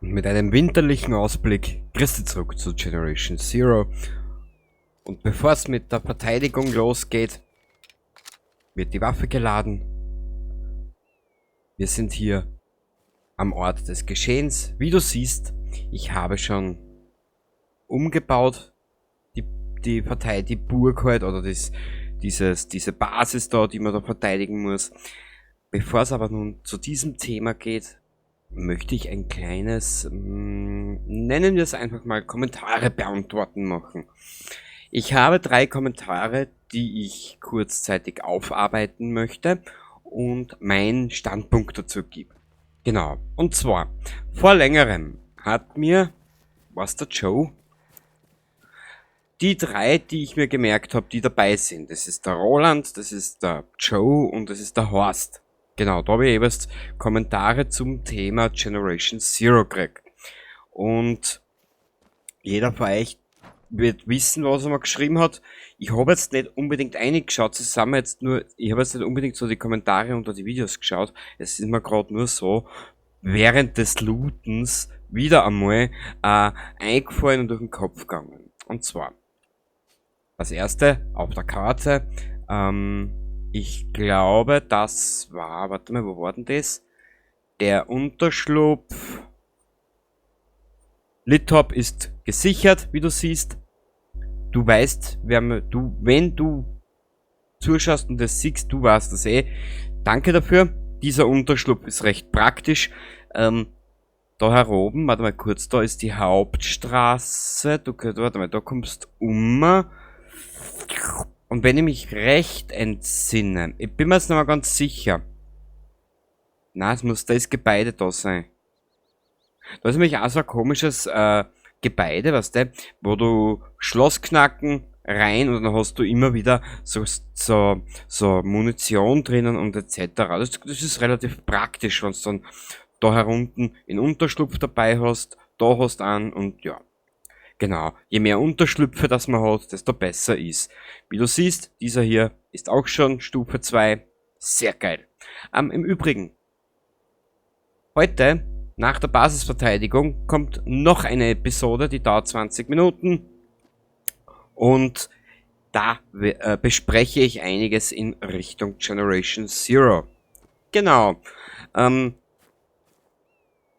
Und mit einem winterlichen Ausblick grüß dich zurück zu Generation Zero. Und bevor es mit der Verteidigung losgeht, wird die Waffe geladen. Wir sind hier am Ort des Geschehens. Wie du siehst, ich habe schon umgebaut, die Burg halt, oder diese Basis da, die man da verteidigen muss. Bevor es aber nun zu diesem Thema geht, möchte ich ein kleines, nennen wir es einfach mal, Kommentare beantworten machen. Ich habe 3 Kommentare, die ich kurzzeitig aufarbeiten möchte und meinen Standpunkt dazu gebe. Genau, und zwar, vor längerem hat mir, was der Joe, die 3, die ich mir gemerkt hab, die dabei sind. Das ist der Roland, das ist der Joe und das ist der Horst. Genau, da hab ich jeweils Kommentare zum Thema Generation Zero gekriegt. Und jeder von euch wird wissen, was er mal geschrieben hat. Ich hab jetzt nicht unbedingt reingeschaut, das sind mir jetzt nur, ich hab jetzt nicht unbedingt so die Kommentare unter die Videos geschaut. Es ist mir grad nur so während des Lootens wieder einmal eingefallen und durch den Kopf gegangen. Und zwar, das erste auf der Karte, ich glaube, das war, warte mal, wo war denn das? Der Unterschlupf Litop ist gesichert, wie du siehst. Du weißt, wer mir, du, wenn du zuschaust und das siehst, du weißt das eh. Danke dafür. Dieser Unterschlupf ist recht praktisch. Da heroben, warte mal kurz, da ist die Hauptstraße. Du, warte mal, da kommst um. Und wenn ich mich recht entsinne, ich bin mir jetzt noch mal ganz sicher. Na, es muss das Gebäude da sein. Da ist nämlich auch so ein komisches Gebäude, weißt du, wo du Schloss knacken rein und dann hast du immer wieder so Munition drinnen und et cetera. Das ist relativ praktisch, wenn du dann da herunten in Unterschlupf dabei hast, da hast einen und ja. Genau, je mehr Unterschlüpfe das man hat, desto besser ist. Wie du siehst, dieser hier ist auch schon Stufe 2. Sehr geil. Im Übrigen, heute, nach der Basisverteidigung, kommt noch eine Episode, die dauert 20 Minuten. Und da bespreche ich einiges in Richtung Generation Zero. Genau. Da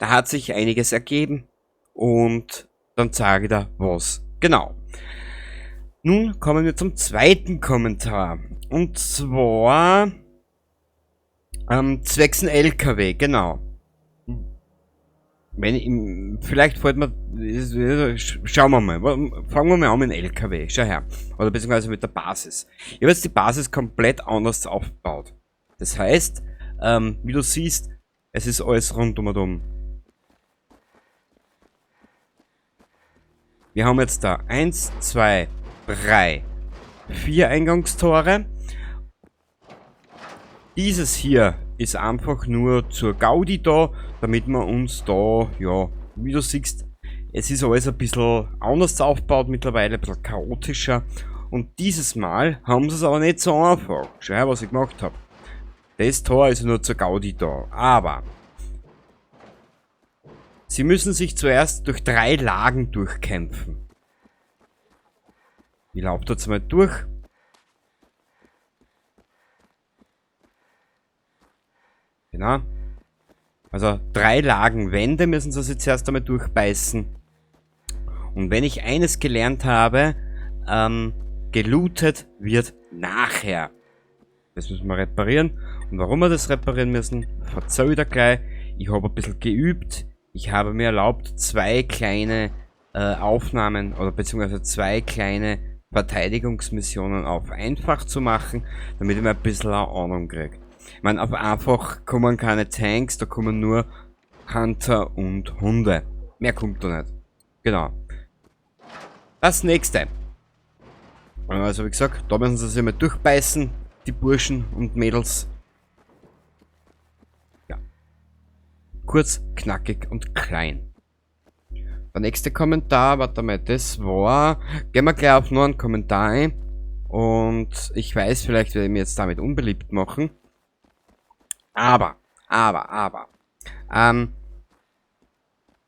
hat sich einiges ergeben und dann zeige ich da was. Genau. Nun kommen wir zum zweiten Kommentar. Und zwar zwecks ein LKW, genau. Wenn ich, vielleicht fällt mir, schauen wir mal, fangen wir mal an mit dem LKW, schau her. Oder beziehungsweise mit der Basis. Ich habe jetzt die Basis komplett anders aufgebaut. Das heißt, wie du siehst, es ist alles rundum und um. Wir haben jetzt da 1, 2, 3, 4 Eingangstore. Dieses hier ist einfach nur zur Gaudi da, damit wir uns da, ja, wie du siehst, es ist alles ein bisschen anders aufgebaut mittlerweile, ein bisschen chaotischer. Und dieses Mal haben sie es aber nicht so einfach. Schau her, was ich gemacht hab. Das Tor ist nur zur Gaudi da, aber sie müssen sich zuerst durch 3 Lagen durchkämpfen. Ich laufe da jetzt mal durch. Genau. Also 3 Lagen Wände müssen sie sich zuerst einmal durchbeißen. Und wenn ich eines gelernt habe, gelootet wird nachher. Das müssen wir reparieren. Und warum wir das reparieren müssen, verzeih ich dir gleich. Ich habe ein bisschen geübt. Ich habe mir erlaubt, 2 kleine Aufnahmen oder beziehungsweise 2 kleine Verteidigungsmissionen auf einfach zu machen, damit ich mir ein bisschen eine Ahnung krieg. Ich mein, auf einfach kommen keine Tanks, da kommen nur Hunter und Hunde. Mehr kommt da nicht. Genau. Das nächste. Also wie gesagt, da müssen sie sich mal durchbeißen, die Burschen und Mädels. Ja. Kurz, knackig und klein. Der nächste Kommentar, warte mal, das war... Gehen wir gleich auf noch einen Kommentar ein. Und ich weiß, vielleicht werde ich mich jetzt damit unbeliebt machen. Aber.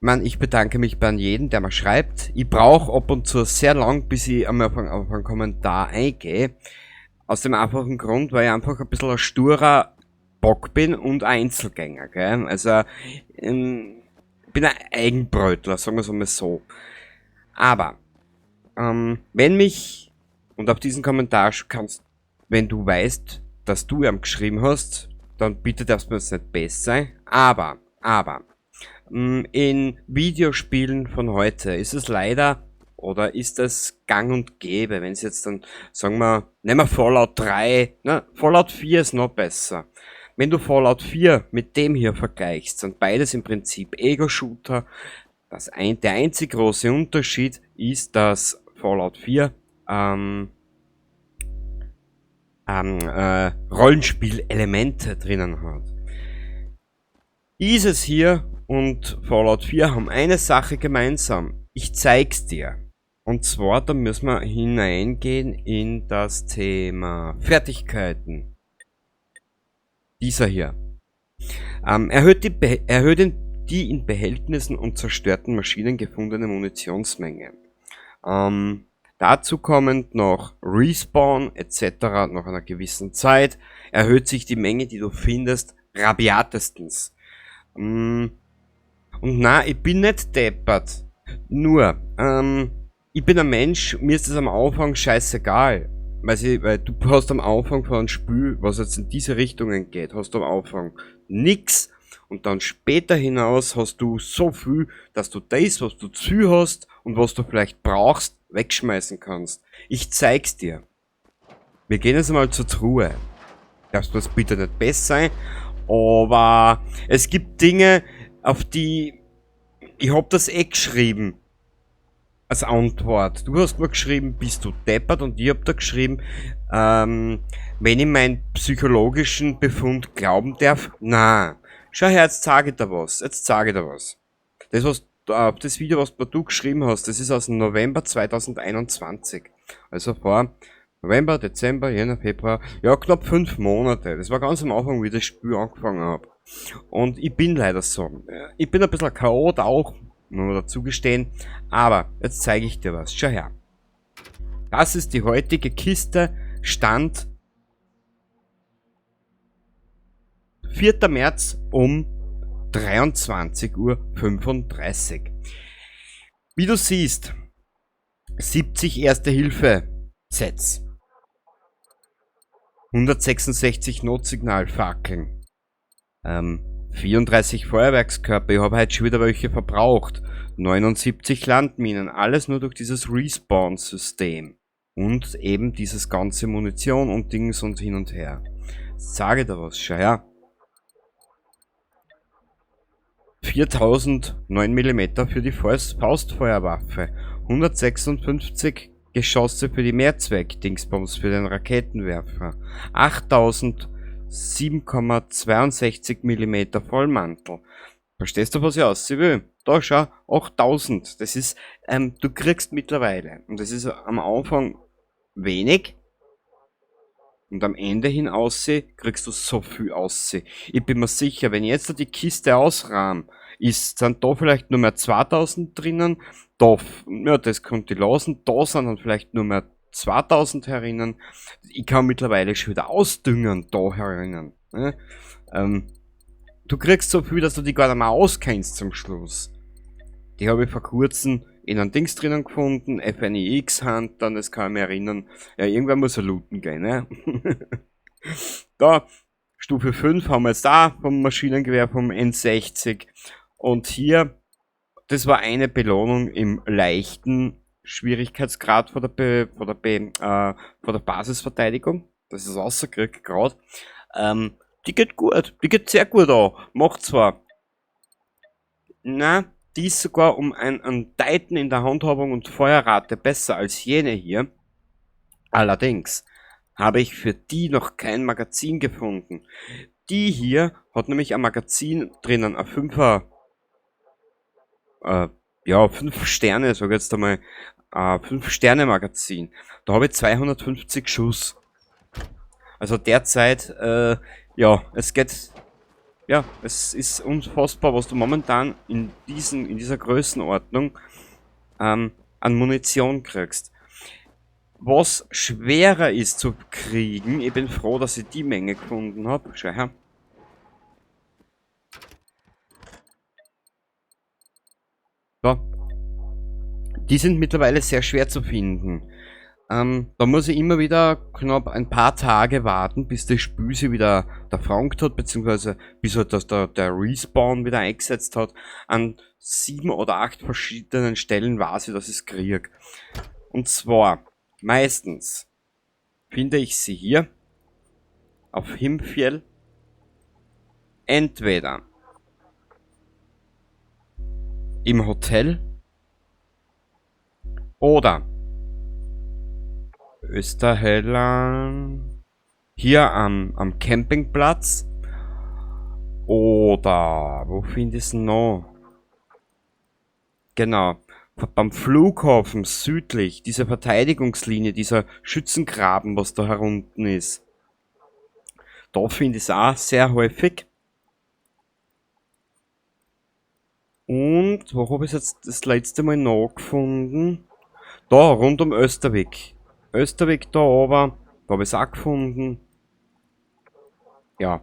Man, ich bedanke mich bei jedem, der mir schreibt. Ich brauche ab und zu sehr lang, bis ich einmal auf einen Kommentar eingehe. Aus dem einfachen Grund, weil ich einfach ein bisschen ein sturer Bock bin und ein Einzelgänger, gell? Also, ich bin ein Eigenbrötler, sagen wir es einmal so. Aber, wenn mich, und auf diesen Kommentar kannst, wenn du weißt, dass du ihm geschrieben hast, dann bitte darfst du mir jetzt nicht besser sein. Aber, in Videospielen von heute ist es leider, oder ist es gang und gäbe, wenn es jetzt dann, sagen wir, nehmen wir Fallout 3, ne, Fallout 4 ist noch besser. Wenn du Fallout 4 mit dem hier vergleichst, sind beides im Prinzip Ego-Shooter. Der einzig große Unterschied ist, dass Fallout 4 Rollenspielelemente drinnen hat. Dieses hier und Fallout 4 haben eine Sache gemeinsam. Ich zeig's dir. Und zwar, da müssen wir hineingehen in das Thema Fertigkeiten. Dieser hier. Erhöht die in Behältnissen und zerstörten Maschinen gefundene Munitionsmenge. Dazu kommend noch Respawn et cetera nach einer gewissen Zeit erhöht sich die Menge, die du findest, rabiatestens. Und na, ich bin nicht deppert. Nur, ich bin ein Mensch, mir ist das am Anfang scheißegal. Weil du hast am Anfang von einem Spiel, was jetzt in diese Richtungen geht, hast du am Anfang nix. Und dann später hinaus hast du so viel, dass du das, was du zu hast und was du vielleicht brauchst, wegschmeißen kannst. Ich zeig's dir. Wir gehen jetzt mal zur Truhe. Darfst du das bitte nicht besser sein, aber es gibt Dinge, auf die... Ich hab das eh geschrieben. Als Antwort. Du hast mir geschrieben, bist du deppert, und ich hab da geschrieben, wenn ich meinen psychologischen Befund glauben darf, na. Schau her, jetzt zeig ich dir was. Jetzt zeig ich dir was. Das, das Video, was du geschrieben hast, das ist aus dem November 2021. Also vor November, Dezember, Jänner, Februar, ja, knapp 5 Monate. Das war ganz am Anfang, wie ich das Spiel angefangen hab. Und ich bin leider so. Ich bin ein bisschen Chaot auch, muss man dazu gestehen. Aber jetzt zeige ich dir was. Schau her. Das ist die heutige Kiste. Stand 4. März um 23:35 Uhr. Wie du siehst, 70 Erste-Hilfe-Sets, 166 Notsignalfackeln, 34 Feuerwerkskörper, ich habe heute schon wieder welche verbraucht, 79 Landminen, alles nur durch dieses Respawn-System und eben dieses ganze Munition und Dings und hin und her. Jetzt sage ich dir was, schau her. 4009 Millimeter für die Faustfeuerwaffe, 156 Geschosse für die Mehrzweck-Dingsbums für den Raketenwerfer, 8007,62 Millimeter Vollmantel. Verstehst du, was ich aussehen will? Da schau, 8000. Das ist, du kriegst mittlerweile, und das ist am Anfang wenig, und am Ende hin ausseh, kriegst du so viel ausseh. Ich bin mir sicher, wenn ich jetzt da die Kiste ausrahm, sind da vielleicht nur mehr 2000 drinnen, da, ja, das konnte ich lassen, da sind dann vielleicht nur mehr 2000 herinnen. Ich kann mittlerweile schon wieder ausdüngen da herinnen. Ne? Du kriegst so viel, dass du die gar nicht mehr auskennst zum Schluss. Die habe ich vor kurzem in einem Dings drinnen gefunden, FNIX Hunter, das kann ich mich erinnern. Ja, irgendwann muss er looten gehen, ne? Da, Stufe 5 haben wir jetzt da vom Maschinengewehr vom N60. Und hier, das war eine Belohnung im leichten Schwierigkeitsgrad vor der Basisverteidigung. Das ist rausgekriegt grad. Die geht gut, die geht sehr gut an. Macht zwar, na, die ist sogar um ein Titan in der Handhabung und Feuerrate besser als jene hier. Allerdings habe ich für die noch kein Magazin gefunden. Die hier hat nämlich ein Magazin drinnen, ein 5er ja, 5 Sterne, sag ich jetzt einmal, 5 Sterne Magazin. Da habe ich 250 Schuss. Also derzeit, ja, es geht Ja, es ist unfassbar, was du momentan in dieser Größenordnung an Munition kriegst. Was schwerer ist zu kriegen, ich bin froh, dass ich die Menge gefunden hab. Schau her. So. Die sind mittlerweile sehr schwer zu finden. Da muss ich immer wieder knapp ein paar Tage warten, bis die Spüse wieder der Frank hat, beziehungsweise bis halt das der Respawn wieder eingesetzt hat. An 7 oder 8 verschiedenen Stellen weiß ich, dass ich's krieg. Und zwar, meistens finde ich sie hier auf Himfjäll. Entweder im Hotel oder Österhällan, hier am Campingplatz, oder wo finde ich's noch? Genau, beim Flughafen südlich, diese Verteidigungslinie, dieser Schützengraben, was da herunten ist. Da finde ich's auch sehr häufig. Und wo hab ich's jetzt das letzte Mal nachgefunden? Da, rund um Östervik. Östervik da oben, da hab ich's auch gefunden. Ja.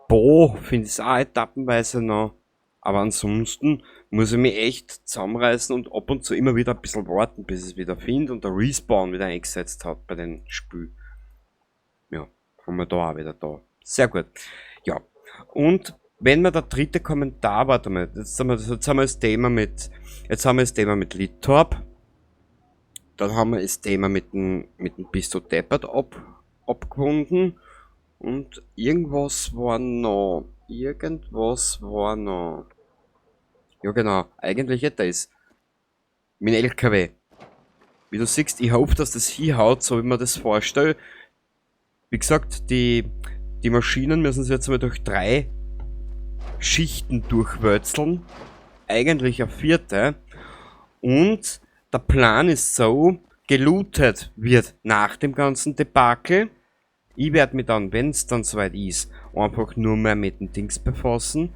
Bo finde ich's auch etappenweise noch. Aber ansonsten muss ich mich echt zusammenreißen und ab und zu immer wieder ein bisschen warten, bis ich's wieder finde und der Respawn wieder eingesetzt hat bei den Spiel. Ja, haben wir da auch wieder da. Sehr gut. Ja, und wenn mir der dritte Kommentar, warte mal, jetzt haben wir das Thema mit, jetzt haben wir das Thema mit Littorp. Dann haben wir das Thema mit dem Bist du deppert abgewunden. Und irgendwas war noch. Irgendwas war noch. Ja genau, eigentlich hätte das. Mit dem LKW. Wie du siehst, ich hoffe, dass das hinhaut, so wie man das vorstellt. Wie gesagt, die Maschinen müssen sich jetzt mal durch 3 Schichten durchwürzeln. Eigentlich eine 4. Und der Plan ist so, gelootet wird nach dem ganzen Debakel. Ich werde mich dann, wenn's dann soweit ist, einfach nur mehr mit dem Dings befassen.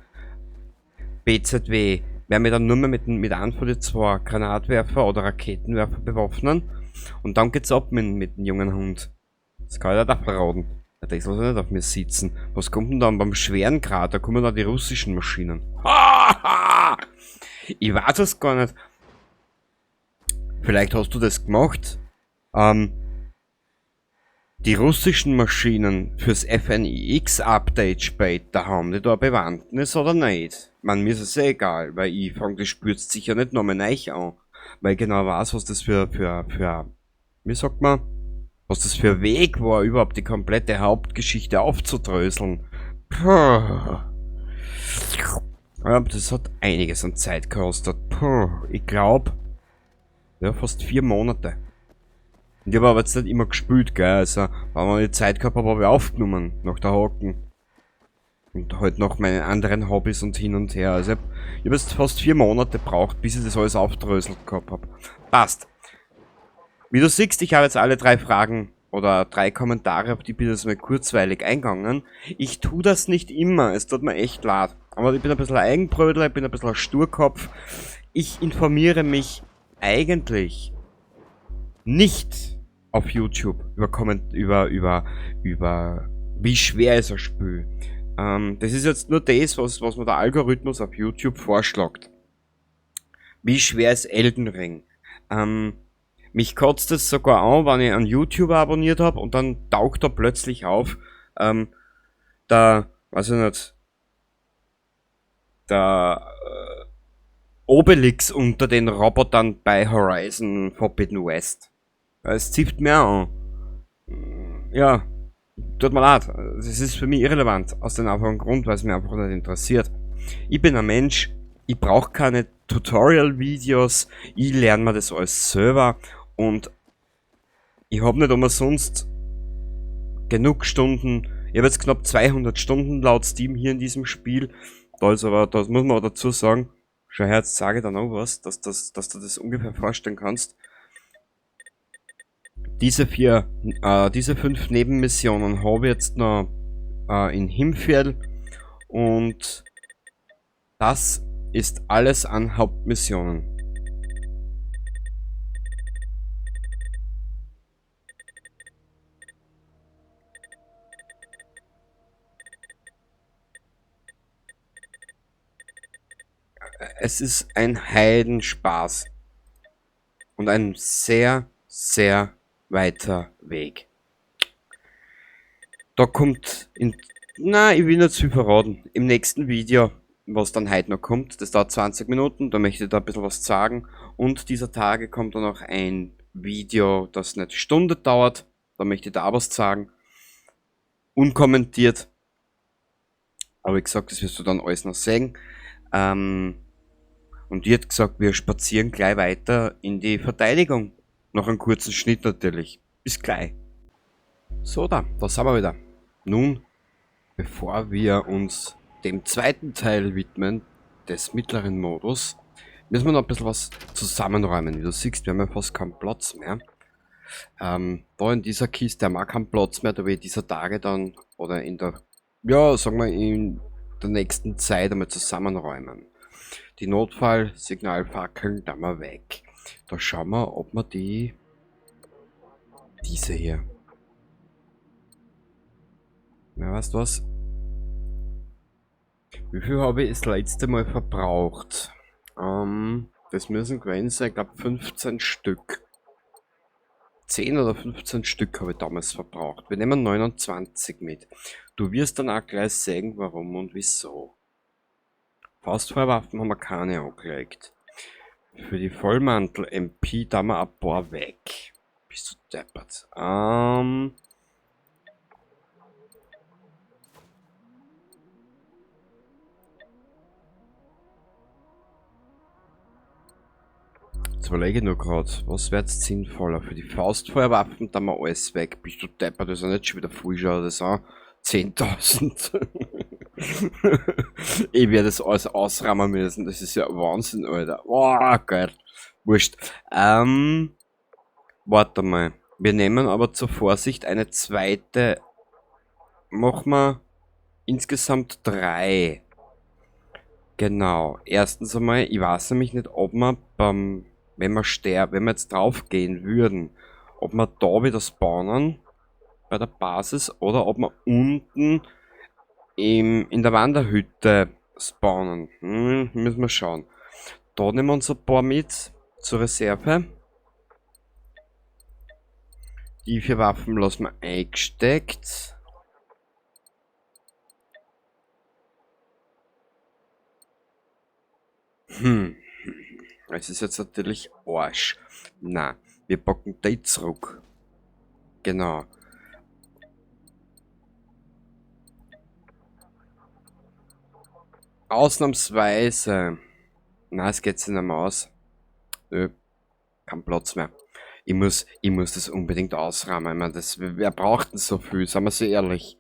BZW werde mich dann nur mehr mit einem von den 2 Granatwerfer oder Raketenwerfer bewaffnen. Und dann geht's ab mit dem jungen Hund. Das kann ich nicht verraten. Der Tesla soll nicht auf mir sitzen. Was kommt denn dann beim schweren Grad? Da kommen dann die russischen Maschinen. Ich weiß es gar nicht. Vielleicht hast du das gemacht. Die russischen Maschinen fürs FNIX-Update später, haben die da eine Bewandtnis oder nicht? Man, mir ist es eh egal, weil ich fang das spürt's sicher nicht nochmal neu an. Weil ich genau weiß, was das für, wie sagt man, was das für Weg war, überhaupt die komplette Hauptgeschichte aufzudröseln. Puh. Ja, das hat einiges an Zeit gekostet. Puh, ich glaub, ja, fast 4 Monate. Und ich hab aber jetzt nicht immer gespielt, gell, also, wenn ich die Zeit gehabt hab, hab ich aufgenommen, nach der Haken. Und halt noch meine anderen Hobbys und hin und her. Also ich hab jetzt fast 4 Monate gebraucht, bis ich das alles aufdröselt gehabt hab. Passt. Wie du siehst, ich habe jetzt alle 3 Fragen oder 3 Kommentare, auf die bin ich jetzt mal kurzweilig eingegangen. Ich tu das nicht immer, es tut mir echt leid. Aber ich bin ein bisschen Eigenbrötler, ich bin ein bisschen ein Sturkopf. Ich informiere mich eigentlich nicht auf YouTube über wie schwer ist ein Spiel. Das ist jetzt nur das, was mir der Algorithmus auf YouTube vorschlägt. Wie schwer ist Elden Ring? Mich kotzt es sogar an, wenn ich einen YouTuber abonniert hab und dann taucht er plötzlich auf, der, weiß ich nicht, der Obelix unter den Robotern bei Horizon Forbidden West. Es zieht mir an. Ja, tut mir leid. Das ist für mich irrelevant. Aus dem einfachen Grund, weil es mich einfach nicht interessiert. Ich bin ein Mensch, ich brauche keine Tutorial-Videos, ich lerne mir das alles selber und ich hab nicht umsonst genug Stunden. Ich hab jetzt knapp 200 Stunden laut Steam hier in diesem Spiel. Da ist aber, das muss man auch dazu sagen, schau her, jetzt sage ich da noch was, dass du das ungefähr vorstellen kannst. Diese 5 Nebenmissionen habe ich jetzt noch in Himfjäll Und das ist alles an Hauptmissionen. Es ist ein Heidenspaß und ein sehr, sehr weiter Weg. Da kommt in, na, ich will nicht zu viel verraten. Im nächsten Video, was dann heute noch kommt, das dauert 20 Minuten, da möchte ich da ein bisschen was sagen. Und dieser Tage kommt dann noch ein Video, das eine Stunde dauert, da möchte ich da auch was sagen. Unkommentiert. Aber wie gesagt, das wirst du dann alles noch sehen. Und die hat gesagt, wir spazieren gleich weiter in die Verteidigung. Noch einen kurzen Schnitt natürlich. Bis gleich. So, da sind wir wieder. Nun, bevor wir uns dem zweiten Teil widmen, des mittleren Modus, müssen wir noch ein bisschen was zusammenräumen. Wie du siehst, wir haben ja fast keinen Platz mehr. Da in dieser Kiste haben wir auch keinen Platz mehr, da wir dieser Tage dann, oder in der, ja, sagen wir in der nächsten Zeit einmal zusammenräumen. Die Notfallsignalfackeln da mal weg. Da schauen wir, ob wir diese hier. Na, weißt du was? Wie viel habe ich das letzte Mal verbraucht? Das müssen gewesen sein, ich glaub 15 Stück. 10 oder 15 Stück habe ich damals verbraucht. Wir nehmen 29 mit. Du wirst dann auch gleich sehen, warum und wieso. Faustfeuerwaffen haben wir keine angelegt. Für die Vollmantel MP da wir ein paar weg. Bist du deppert. Jetzt überlege ich nur grad, was wär jetzt sinnvoller? Für die Faustfeuerwaffen da wir alles weg. Bist du deppert, das ist ja nicht schon wieder voll, schau das an. 10.000. Ich werde das alles ausrammen müssen. Das ist ja Wahnsinn, Alter. Boah, geil. Wurscht. Warte mal. Wir nehmen aber zur Vorsicht eine zweite. Machen wir insgesamt 3. Genau. Erstens einmal, ich weiß nämlich nicht, ob wir beim, wenn wir sterben, wenn wir jetzt drauf gehen würden, ob wir da wieder spawnen bei der Basis oder ob wir unten in der Wanderhütte spawnen. Müssen wir schauen. Da nehmen wir uns ein paar mit zur Reserve. Die 4 Waffen lassen wir eingesteckt. Es ist jetzt natürlich Arsch. Na, wir packen die zurück. Genau. Ausnahmsweise. Na, es geht sich nicht mehr aus. Nö, kein Platz mehr. Ich muss das unbedingt ausräumen. Ich mein, das, wer braucht denn so viel? Seien wir so ehrlich.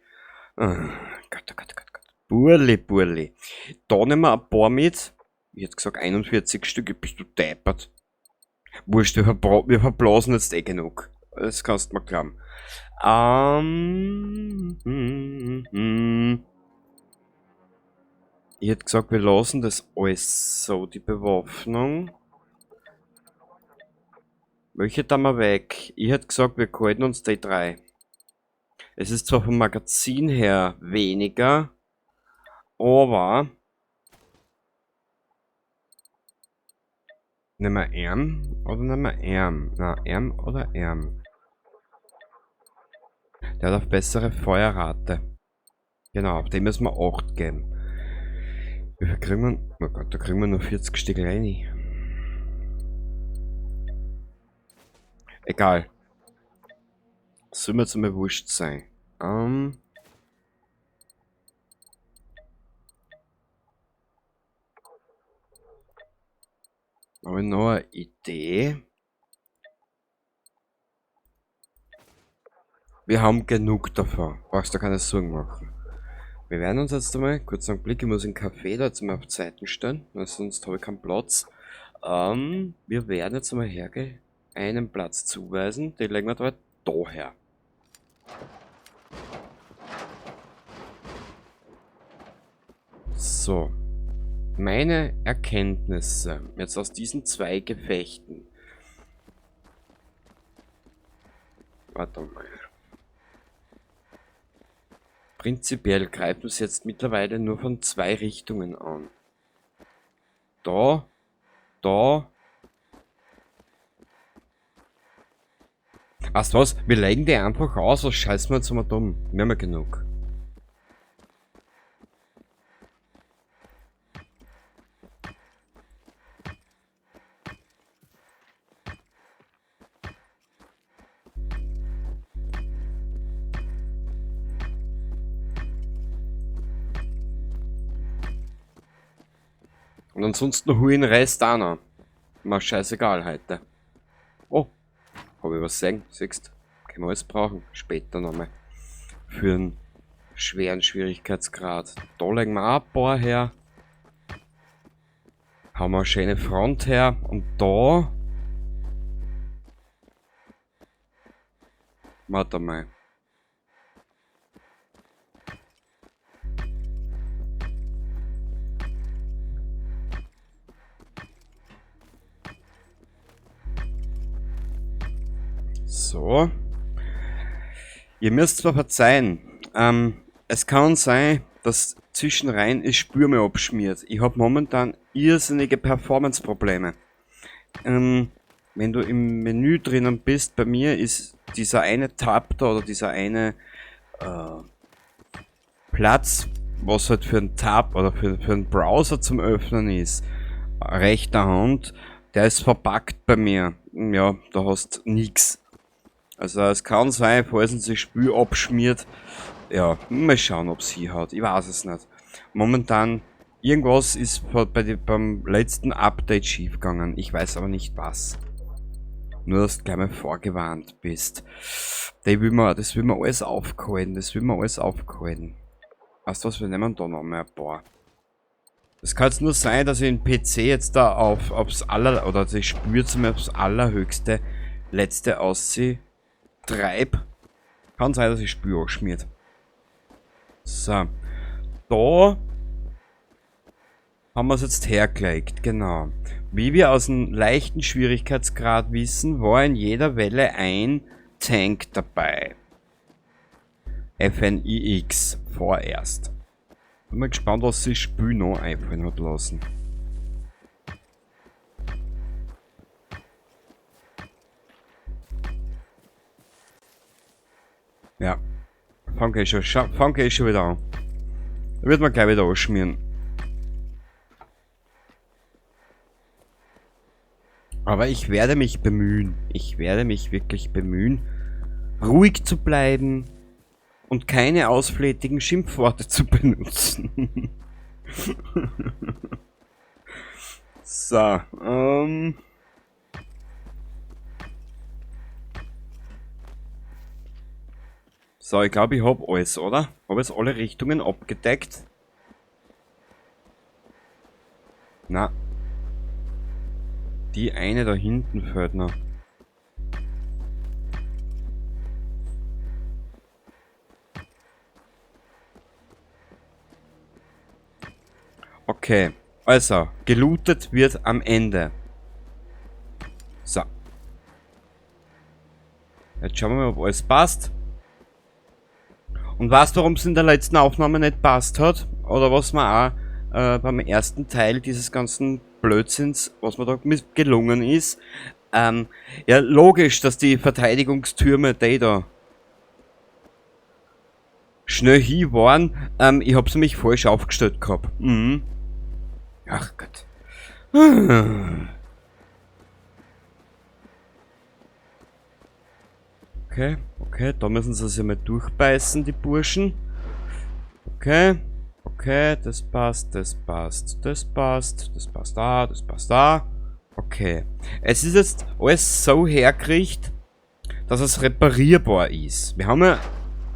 Oh Gott, oh Gott, oh Gott, oh Gott. Burli, Burli. Da nehmen wir ein paar mit. Ich hätte gesagt 41 Stück, bist du deppert. Wurscht, wir verblasen jetzt eh genug. Das kannst du mir glauben. Ich hätte gesagt, wir lassen das alles so, die Bewaffnung. Welche da mal weg? Ich hätte gesagt, wir halten uns die 3. Es ist zwar vom Magazin her weniger, aber nehmen wir M oder nehmen wir M? Na, M oder M? Der hat auf bessere Feuerrate. Genau, auf dem müssen wir 8 geben. Wie viel kriegen wir? Oh Gott, da kriegen wir nur 40 Stück rein. Egal. Soll mir jetzt einmal wurscht sein. Habe ich noch eine Idee? Wir haben genug davon. Brauchst du keine Sorgen machen. Wir werden uns jetzt einmal, kurz einen Blick, ich muss den Kaffee da jetzt mal auf Zeiten stellen, weil sonst habe ich keinen Platz. Wir werden jetzt einmal hergehen, einen Platz zuweisen, den legen wir da her. So. Meine Erkenntnisse jetzt aus diesen zwei Gefechten. Warte mal. Prinzipiell greifen sie jetzt mittlerweile nur von zwei Richtungen an. Da, da. Weißt du was? Wir legen die einfach aus, was scheißen wir jetzt mal dumm. Wir haben ja genug. Und ansonsten hol ich den Rest auch noch. Mir scheißegal heute. Oh, hab ich was gesehen? Siehst, können wir alles brauchen. Später nochmal. Für einen schweren Schwierigkeitsgrad. Da legen wir auch ein paar her. Haben wir eine schöne Front her. Und da... Warte mal. So. Ihr müsst zwar verzeihen, es kann sein, dass zwischenrein das Spür mir abschmiert. Ich hab momentan irrsinnige Performance-Probleme. Wenn du im Menü drinnen bist, bei mir ist dieser eine Tab da oder dieser eine Platz, was halt für einen Tab oder für einen Browser zum Öffnen ist, rechter Hand, der ist verpackt bei mir. Ja, da hast nix. Also es kann sein, falls uns das Spiel abschmiert, ja, mal schauen, ob's hinhaut. Ich weiß es nicht. Momentan, irgendwas ist beim letzten Update schiefgegangen. Ich weiß aber nicht was. Nur, dass du gleich mal vorgewarnt bist. Das will man alles aufgehalten. Das will man alles aufgehalten. Weißt du was, wir nehmen da noch mal ein paar. Es kann jetzt nur sein, dass ich den PC jetzt da auf, aufs aller, oder das Spiel zum aufs allerhöchste letzte ausziehe. Treib. Kann sein, dass ich Spür anschmiert. So. Da haben wir's jetzt hergelegt, genau. Wie wir aus dem leichten Schwierigkeitsgrad wissen, war in jeder Welle ein Tank dabei. FNIX vorerst. Bin mal gespannt, was sich Spiel noch einfallen hat lassen. Ja, fang ich schon wieder an. Da wird man gleich wieder anschmieren. Aber ich werde mich bemühen. Ich werde mich wirklich bemühen, ruhig zu bleiben und keine ausflätigen Schimpfworte zu benutzen. So, So, ich glaub, ich hab alles, oder? Hab jetzt alle Richtungen abgedeckt? Na. Die eine da hinten fehlt noch. Okay, also, gelootet wird am Ende. So. Jetzt schauen wir mal, ob alles passt. Und weißt du, warum es in der letzten Aufnahme nicht passt hat? Oder was mir auch beim ersten Teil dieses ganzen Blödsinns, was mir da gelungen ist. Ja, logisch, dass die Verteidigungstürme, die da schnell hin waren. Ich hab's nämlich falsch aufgestellt gehabt. Ach Gott. Okay, okay, da müssen sie sich mal durchbeißen, die Burschen. Okay, okay, das passt, das passt, das passt, das passt da, das passt da. Okay. Es ist jetzt alles so hergerichtet, dass es reparierbar ist. Wir haben ja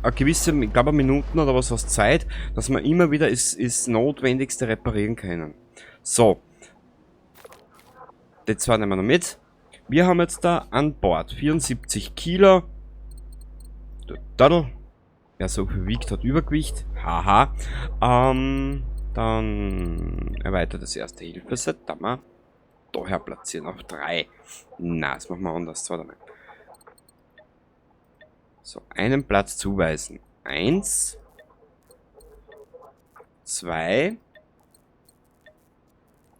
eine gewisse, ich glaube, Minuten oder was aus Zeit, dass wir immer wieder das Notwendigste reparieren können. So. Die zwei nehmen wir noch mit. Wir haben jetzt da an Bord 74 Kilo. Daddel. Wer so viel wiegt, hat Übergewicht. Haha. Dann erweitertes erste Hilfeset. Da mal daher platzieren auf 3. Na, das machen wir anders. Warte mal. So, einen Platz zuweisen. 1, 2,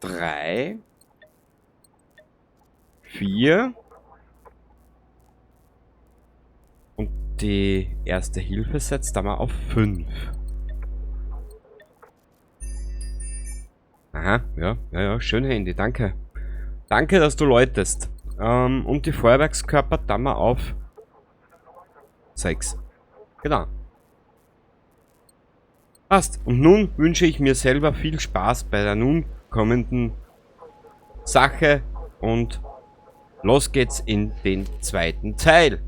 3, 4 und die erste Hilfe setzt da mal auf 5. Aha, ja, ja, ja, schön Handy, danke. Danke, dass du läutest. Und die Feuerwerkskörper da mal auf 6. Genau. Passt. Und nun wünsche ich mir selber viel Spaß bei der nun kommenden Sache und los geht's in den zweiten Teil.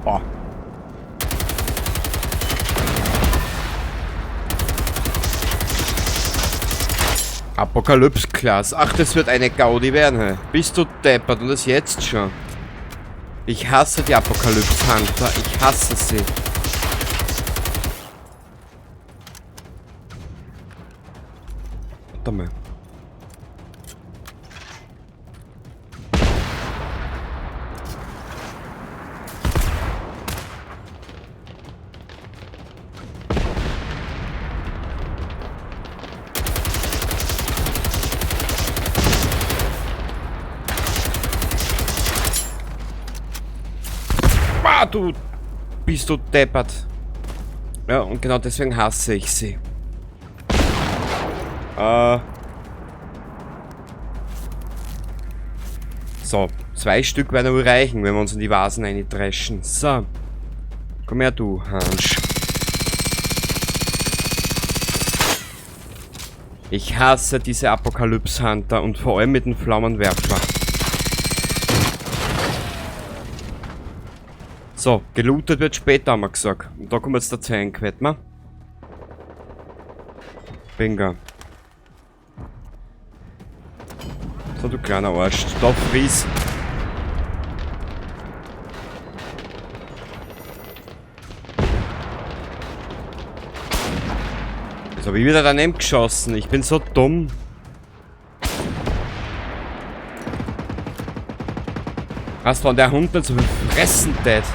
Oh. Apokalypse-Class. Ach, das wird eine Gaudi werden. Hey. Bist du deppert und das jetzt schon. Ich hasse die Apokalypse-Hunter. Ich hasse sie. Warte mal. Ah, du bist du deppert. Ja, und genau deswegen hasse ich sie. So, 2 Stück werden wohl reichen, wenn wir uns in die Vasen reindreschen. So. Komm her, du Hansch. Ich hasse diese Apokalypse-Hunter und vor allem mit dem Flammenwerfer. So, gelootet wird später, haben wir gesagt. Und da kommt jetzt der Tank, wetten wir? Bingo. So, du kleiner Arsch. Da friss. Jetzt hab ich wieder daneben geschossen. Ich bin so dumm. Was von der Hund nicht so viel fressen tät.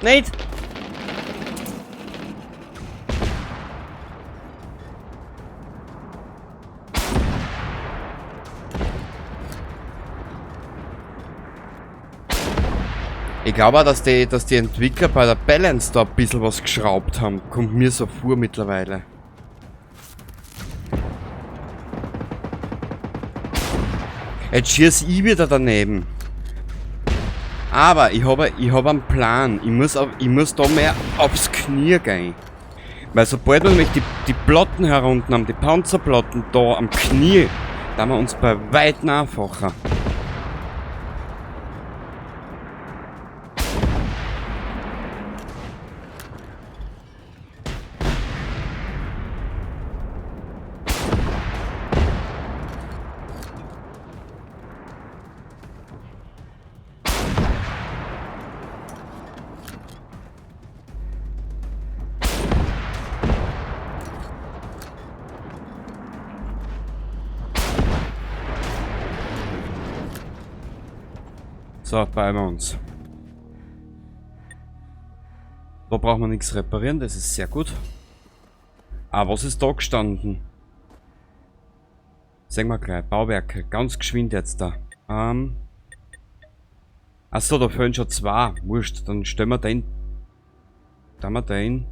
Nicht! Ich glaube auch, dass die Entwickler bei der Balance da ein bisschen was geschraubt haben. Kommt mir so vor mittlerweile. Jetzt schieß ich wieder daneben. Aber ich hab einen Plan. Ich muss da mehr aufs Knie gehen. Weil sobald wir nämlich die Platten herunter haben, die Panzerplatten da am Knie, da haben wir uns bei weitem einfacher. So, bei uns. Da brauchen wir nichts reparieren, das ist sehr gut. Ah, was ist da gestanden? Sehen wir gleich, Bauwerke, ganz geschwind jetzt da. Achso, da fehlen schon 2. Wurscht, dann stellen wir den. Da haben wir den.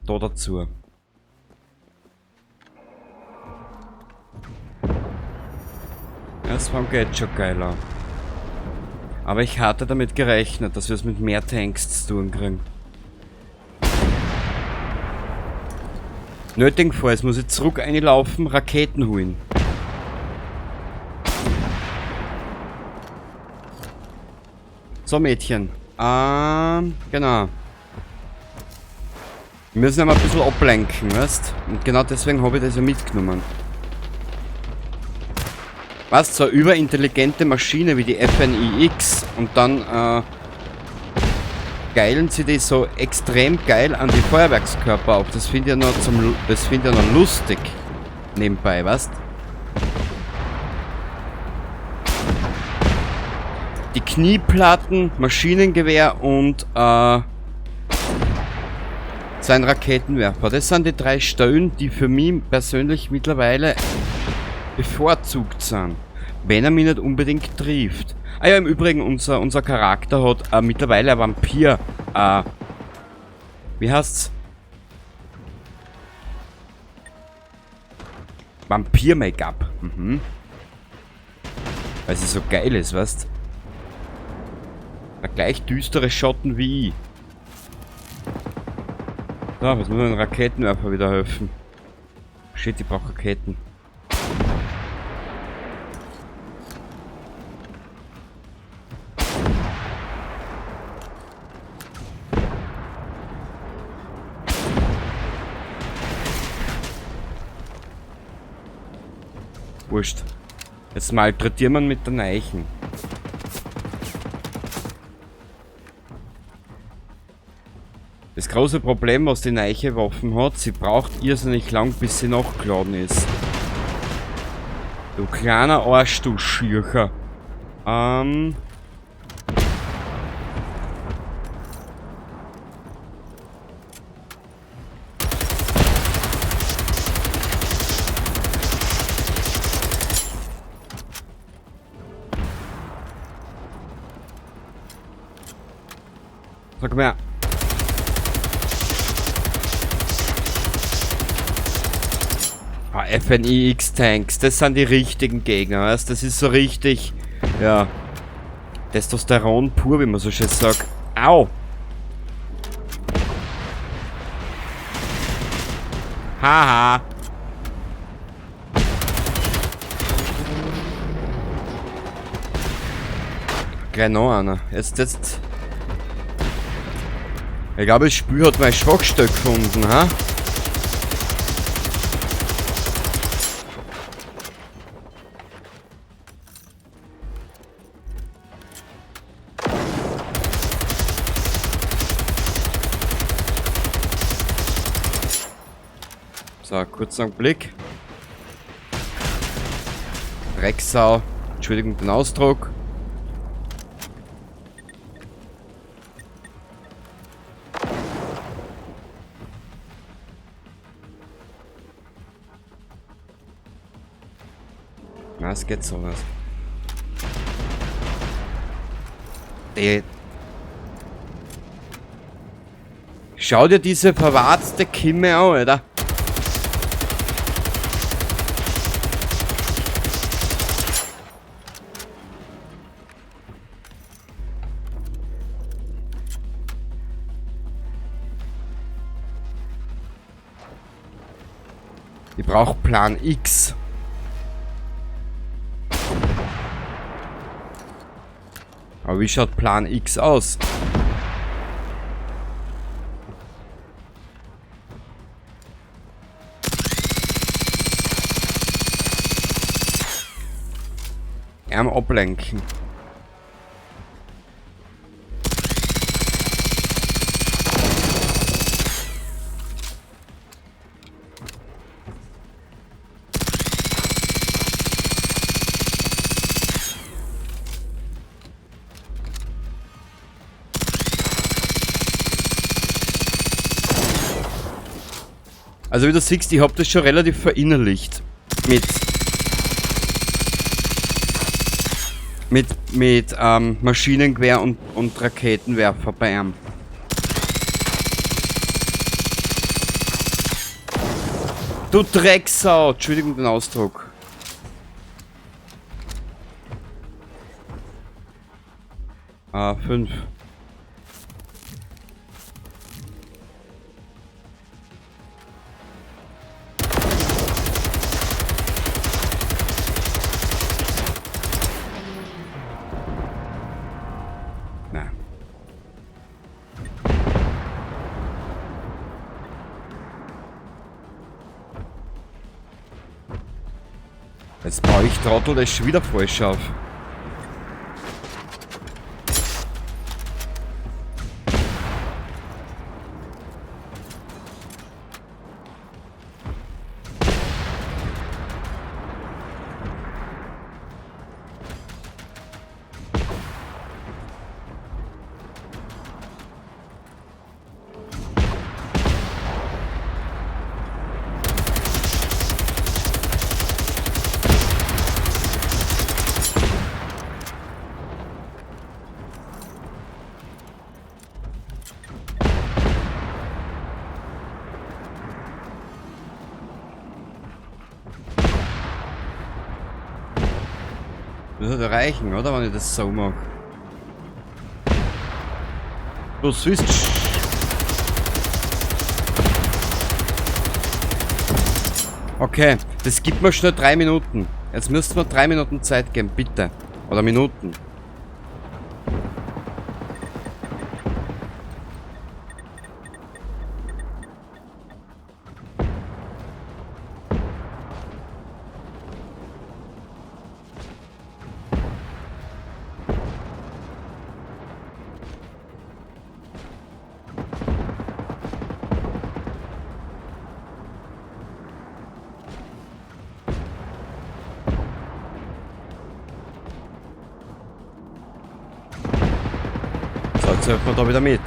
Da dazu. Das fängt jetzt schon geil an. Aber ich hatte damit gerechnet, dass wir es mit mehr Tanks zu tun kriegen. Nötigenfalls muss ich zurück einlaufen, Raketen holen. So, Mädchen. Genau. Wir müssen einmal ein bisschen ablenken, weißt? Und genau deswegen habe ich das ja mitgenommen. Was? So eine überintelligente Maschine wie die FNIX und dann geilen sie die so extrem geil an die Feuerwerkskörper auf. Das finde ich ja noch das finde ich ja noch lustig. Nebenbei, weißt? Die Knieplatten, Maschinengewehr und sein Raketenwerfer. Das sind die drei Stellen, die für mich persönlich mittlerweile bevorzugt sind. Wenn er mich nicht unbedingt trifft. Ah ja, im Übrigen, unser Charakter hat mittlerweile ein Vampir. Wie heißt's? Vampir-Make-up. Mhm. Weil sie so geil ist, weißt? Gleich düstere Schotten wie ich. So, jetzt muss ich den Raketenwerfer wieder helfen. Shit, ich brauch Raketen. Wurscht. Jetzt malträtiert man mit der Neichen. Das große Problem, was die Neiche Waffen hat, sie braucht irrsinnig lang, bis sie nachgeladen ist. Du kleiner Arsch, du Schürcher. Sag mal. Ah, FNIX Tanks, das sind die richtigen Gegner, weißt? Das ist so richtig, ja, Testosteron pur, wie man so schön sagt. Au! Haha! Gleich noch einer. Jetzt. Ich glaube, das Spiel hat mein Schwachstelle gefunden, ha? So, kurzer Blick. Drecksau. Entschuldigung den Ausdruck. Na, es geht sowas. Schau dir diese verwarzte Kimme an, Alter. Ich brauch Plan X. Aber wie schaut Plan X aus? Arm ablenken. Also wie du siehst, ich hab das schon relativ verinnerlicht. Mit Maschinengewehr und Raketenwerfer bei ihm. Du Drecksau! Entschuldigung den Ausdruck. 5. Na. Jetzt baue ich Trottel das schon wieder falsch auf. Das wird reichen, oder? Wenn ich das so mache. Du siehst. Okay, das gibt mir schnell 3 Minuten. Jetzt müssten wir 3 Minuten Zeit geben, bitte. Oder Minuten. Jetzt helfen wir da wieder mit.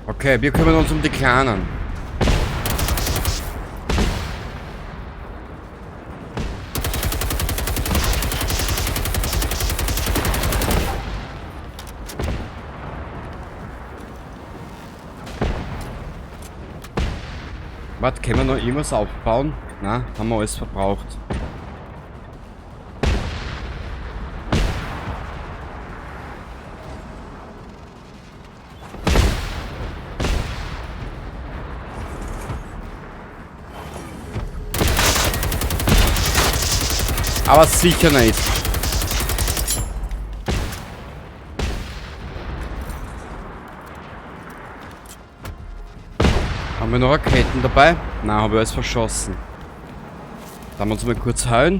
Okay, wir kümmern uns um die Kleinen. Warte, können wir noch irgendwas aufbauen? Na, haben wir alles verbraucht. Aber sicher nicht. Haben wir noch Raketen dabei? Nein, habe ich alles verschossen. Da haben wir uns mal kurz heilen.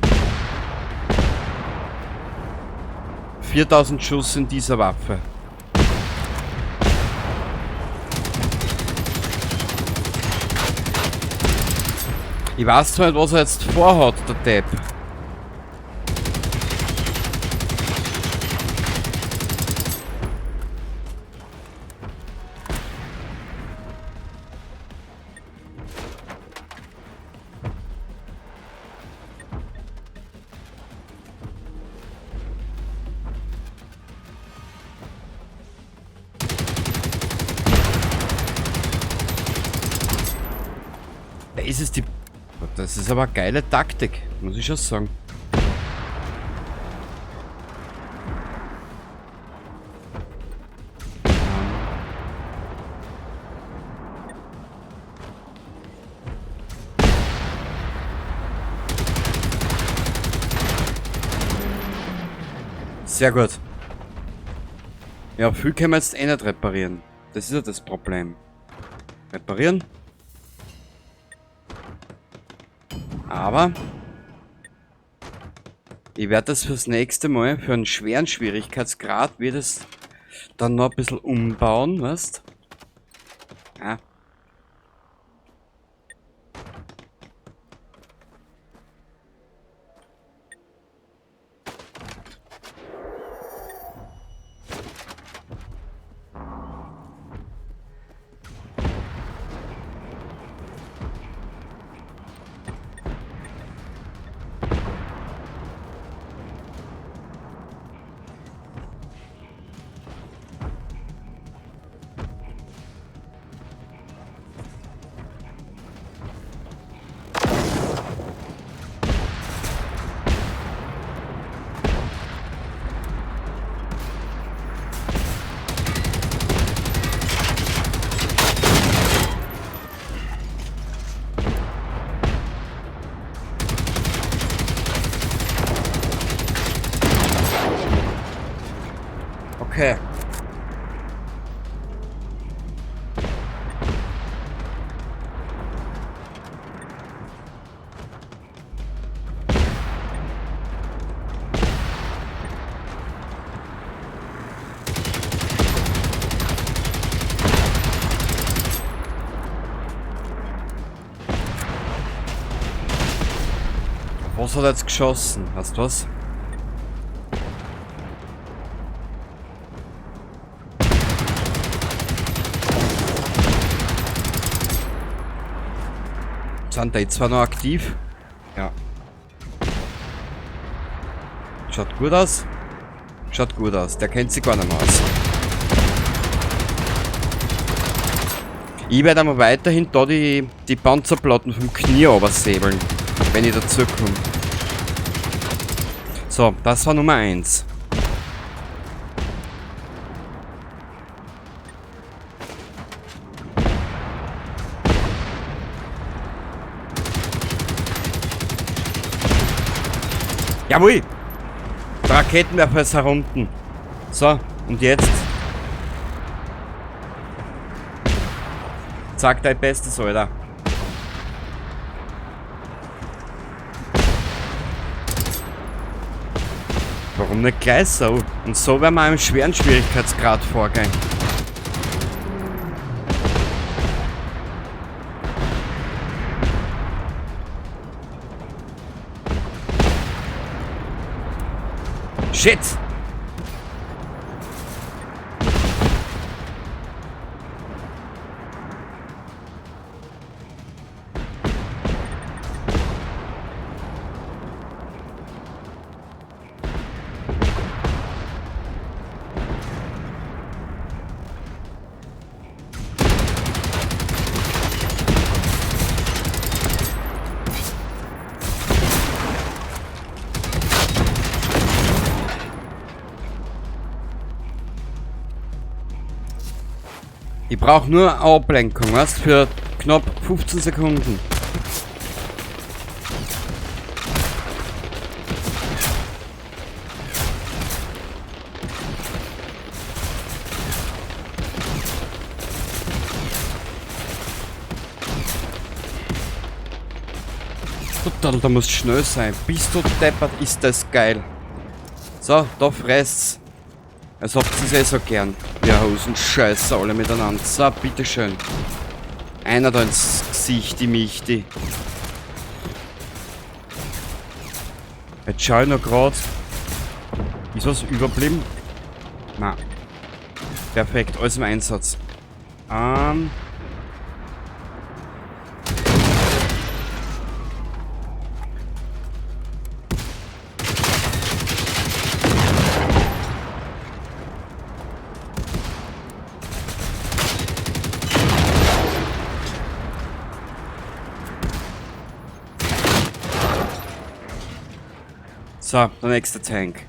4000 Schuss in dieser Waffe. Ich weiß zwar nicht, was er jetzt vorhat, der Depp. Das ist die... Das ist aber eine geile Taktik, muss ich schon sagen. Sehr gut. Ja, viel können wir jetzt eh nicht reparieren. Das ist ja das Problem. Reparieren. Aber Ich werde das fürs nächste Mal, für einen schweren Schwierigkeitsgrad, wird es dann noch ein bisschen umbauen, weißt? Ja. Okay. Was hat er jetzt geschossen? Weißt du was? Sind die zwar noch aktiv? Ja. Schaut gut aus. Schaut gut aus. Der kennt sich gar nicht mehr aus. Ich werde aber weiterhin da die Panzerplatten vom Knie runtersäbeln, wenn ich dazu komme. So, das war Nummer 1. Jawohl! Der Raketenwerfer ist herunten. So, und jetzt? Sag dein Bestes, Alter. Warum nicht gleich so? Und so werden wir einem schweren Schwierigkeitsgrad vorgehen. Shit! Ich brauche nur Ablenkung, weißt, für knapp 15 Sekunden. Total, da muss schnell sein. Bist du deppert, ist das geil. So, da fresst's. Als ob sie es eh so gern. Ja, Hosen-Scheiße, alle miteinander. So, bitteschön. Einer da ins Gesicht, die Michti. Jetzt schau ich noch grad. Ist was überblieben? Na. Perfekt, alles im Einsatz. So, der nächste Tank.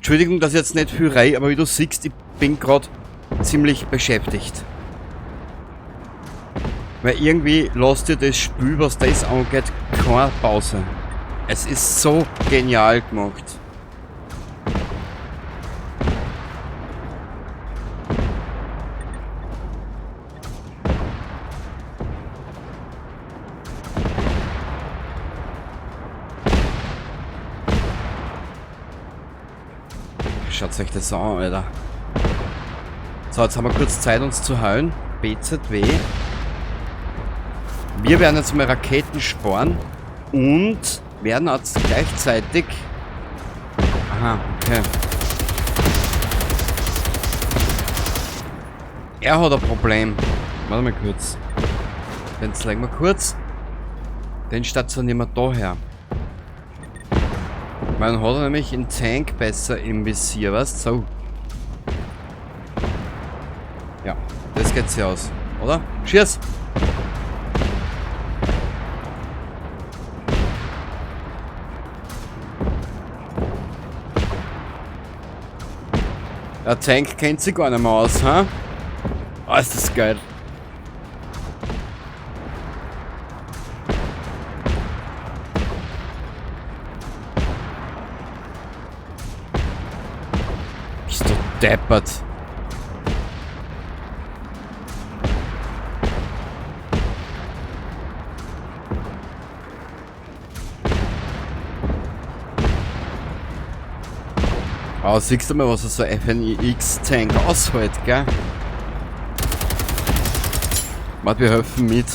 Entschuldigung, dass ich jetzt nicht viel rei, aber wie du siehst, ich bin gerade ziemlich beschäftigt. Weil irgendwie lässt dir das Spiel, was das angeht, keine Pause. Es ist so genial gemacht. Schaut euch das an, Alter. So, jetzt haben wir kurz Zeit, uns zu heilen. BZW. Wir werden jetzt mal Raketen sparen und werden jetzt gleichzeitig... Aha, okay. Er hat ein Problem. Warte mal kurz. Den zeigen wir kurz. Den stationieren wir da her. Man hat nämlich einen Tank besser im Visier, weißt du? So. Ja, das geht sich aus, oder? Cheers! Der Tank kennt sich gar nicht mehr aus, ha? Oh, ist das geil. Bist du deppert. Aber siehst du mal, was so ein FNIX-Tank aushält, gell? Warte, wir helfen mit.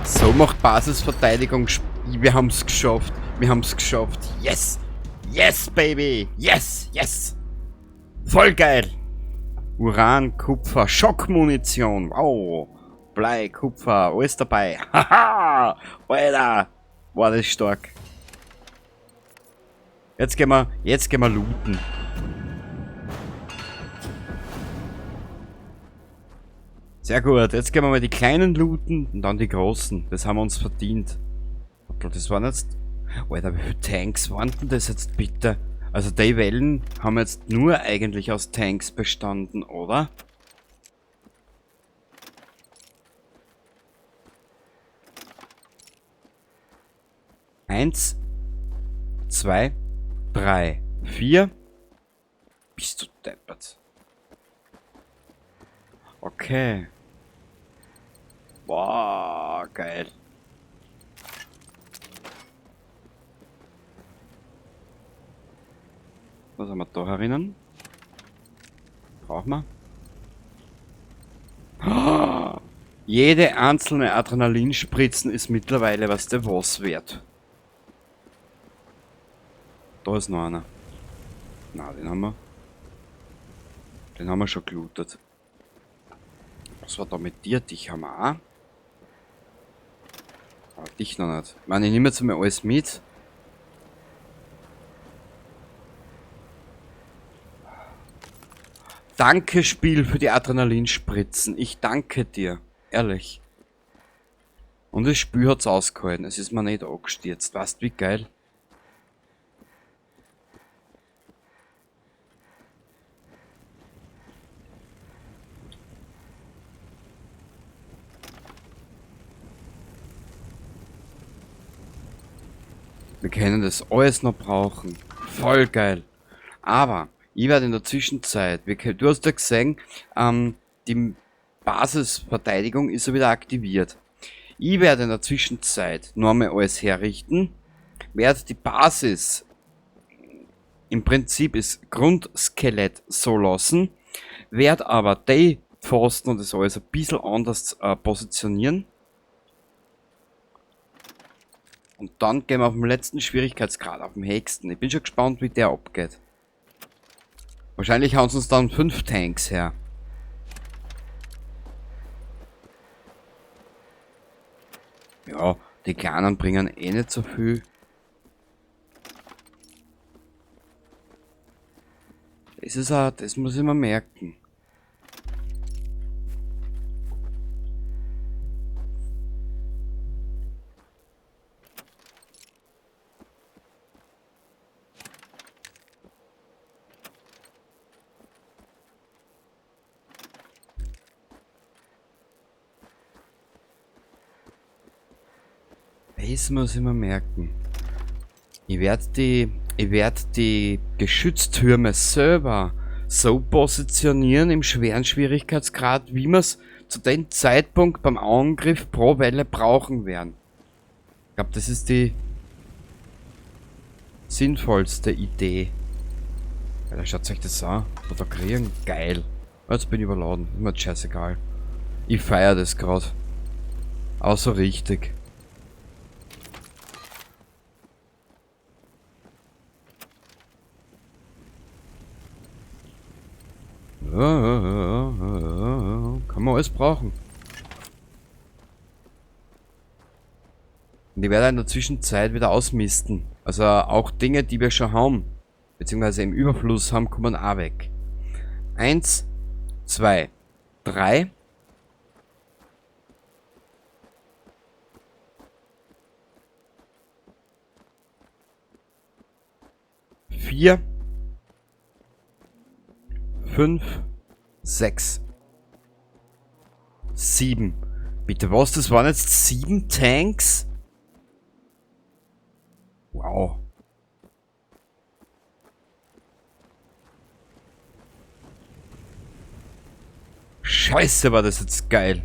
So macht Basisverteidigung. Wir haben's geschafft. Wir haben's geschafft. Yes! Yes, baby! Yes! Yes! Voll geil! Uran, Kupfer, Schockmunition. Wow! Blei, Kupfer, alles dabei. Haha! Alter! War das stark. Jetzt gehen wir looten. Sehr gut, jetzt gehen wir mal die kleinen looten und dann die großen. Das haben wir uns verdient. Das waren jetzt... Alter, wie viele Tanks waren denn das jetzt bitte? Also die Wellen haben jetzt nur eigentlich aus Tanks bestanden, oder? 1, 2, 3, 4. Bist du deppert. Okay. Boah, geil. Was haben wir da herinnen? Brauchen wir? Oh, jede einzelne Adrenalinspritzen ist mittlerweile was der was wert. Da ist noch einer. Na, den haben wir. Den haben wir schon gelootet. Was war da mit dir? Dich haben wir auch. Aber dich noch nicht. Ich meine, ich nehme jetzt mal alles mit. Danke, Spiel, für die Adrenalinspritzen. Ich danke dir. Ehrlich. Und das Spiel hat's ausgehalten. Es ist mir nicht angestürzt. Weißt du, wie geil? Wir können das alles noch brauchen. Voll geil. Aber ich werde in der Zwischenzeit, du hast ja gesehen, die Basisverteidigung ist ja wieder aktiviert. Ich werde in der Zwischenzeit noch einmal alles herrichten, werde die Basis im Prinzip das Grundskelett so lassen, werde aber die Pfosten und das alles ein bisschen anders positionieren. Und dann gehen wir auf den letzten Schwierigkeitsgrad, auf den höchsten. Ich bin schon gespannt, wie der abgeht. Wahrscheinlich hauen sie uns dann 5 Tanks her. Ja, die Kleinen bringen eh nicht so viel. Das ist auch, das muss ich mir merken. Das muss ich mir merken. Ich werd die Geschütztürme selber so positionieren im schweren Schwierigkeitsgrad, wie wir's zu dem Zeitpunkt beim Angriff pro Welle brauchen werden. Ich glaub, das ist die sinnvollste Idee. Alter, schaut euch das an. Oder kriegen. Geil. Jetzt bin ich überladen. Ist mir scheißegal. Ich feier das grad. Auch so richtig. Ja, kann man alles brauchen. Und ich werde in der Zwischenzeit wieder ausmisten. Also auch Dinge, die wir schon haben, beziehungsweise im Überfluss haben, kommen auch weg. 1, 2, 3. 4. 5, 6, 7. Bitte was? Das waren jetzt 7 Tanks? Wow. Scheiße, war das jetzt geil.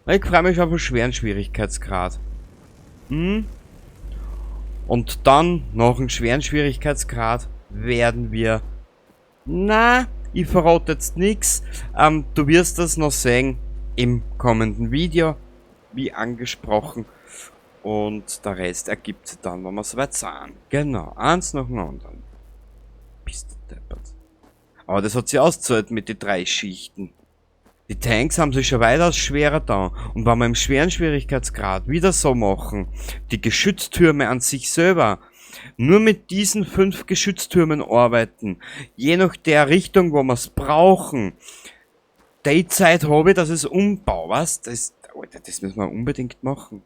Ich freue mich auf einen schweren Schwierigkeitsgrad. Hm? Und dann, nach einem schweren Schwierigkeitsgrad, werden wir... Na, ich verrate jetzt nix. Du wirst das noch sehen im kommenden Video, wie angesprochen. Und der Rest ergibt sich dann, wenn wir soweit sind. Genau, eins nach dem anderen. Bist du deppert. Aber das hat sich ausgezahlt mit den 3 Schichten. Die Tanks haben sich schon weitaus schwerer da. Und wenn wir im schweren Schwierigkeitsgrad wieder so machen, die Geschütztürme an sich selber, nur mit diesen 5 Geschütztürmen arbeiten, je nach der Richtung, wo wir's brauchen, die Zeit habe ich, dass es umbau, was? Das, Alter, das müssen wir unbedingt machen.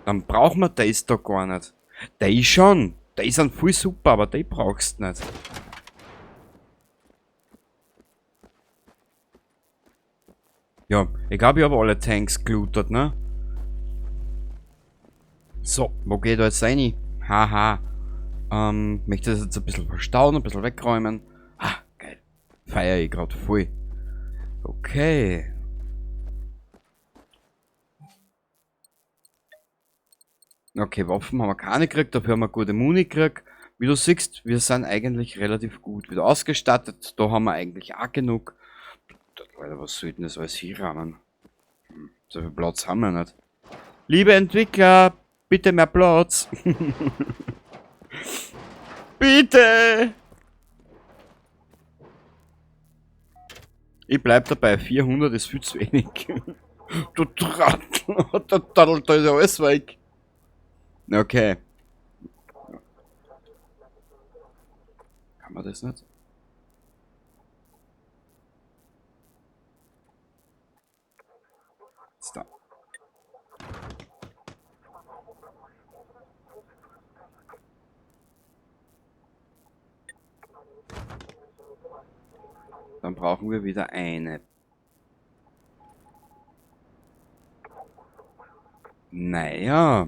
Dann brauchen wir das da gar nicht. Der ist schon, der ist ein voll super, aber den brauchst du nicht. Ja, ich glaub, ich hab alle Tanks gelootet, ne? So, wo geht da jetzt rein? Haha. Möchte das jetzt ein bisschen verstauen, ein bisschen wegräumen. Ah, geil. Feier ich grad voll. Okay. Okay, Waffen haben wir keine gekriegt, dafür haben wir gute Muni gekriegt. Wie du siehst, wir sind eigentlich relativ gut wieder ausgestattet. Da haben wir eigentlich auch genug. Alter, was soll denn das alles hinrahmen? So viel Platz haben wir nicht. Liebe Entwickler, bitte mehr Platz. Bitte! Ich bleib dabei, 400 ist viel zu wenig. Du Trottel, da da ist ja alles weg. Okay. Kann man das nicht? Da. Dann brauchen wir wieder eine. Naja,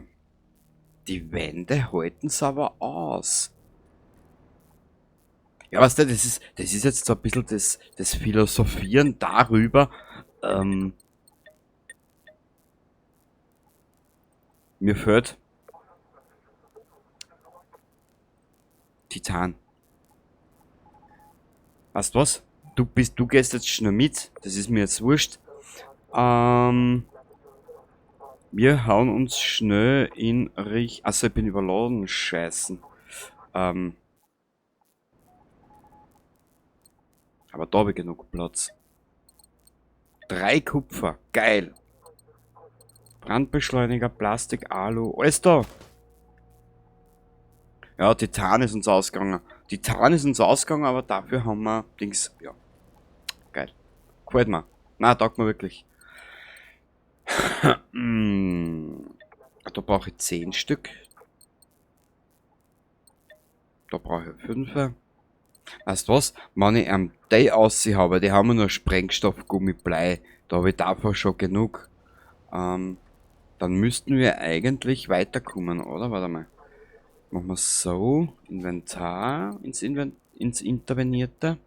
die Wände halten's aber aus. Ja, weißt du, das ist jetzt so ein bisschen das Philosophieren darüber. Mir fehlt Titan. Weißt du was? Du gehst jetzt schnell mit. Das ist mir jetzt wurscht. Wir hauen uns schnell in Richtung. Achso, ich bin überladen. Scheißen. Aber da habe ich genug Platz. 3 Kupfer. Geil. Brandbeschleuniger, Plastik, Alu. Alles da. Ja, Titan ist uns ausgegangen. Titan ist uns ausgegangen, aber dafür haben wir Dings. Ja. Geil. Gefällt mir. Na, taugt mir wirklich. Da brauche ich 10 Stück. Da brauche ich 5. Weißt du was? Wenn ich am Day aussehen habe, die haben wir nur Sprengstoff, Gummi, Blei. Da habe ich davon schon genug. Dann müssten wir eigentlich weiterkommen, oder? Warte mal. Machen wir so. Inventar ins Intervenierte.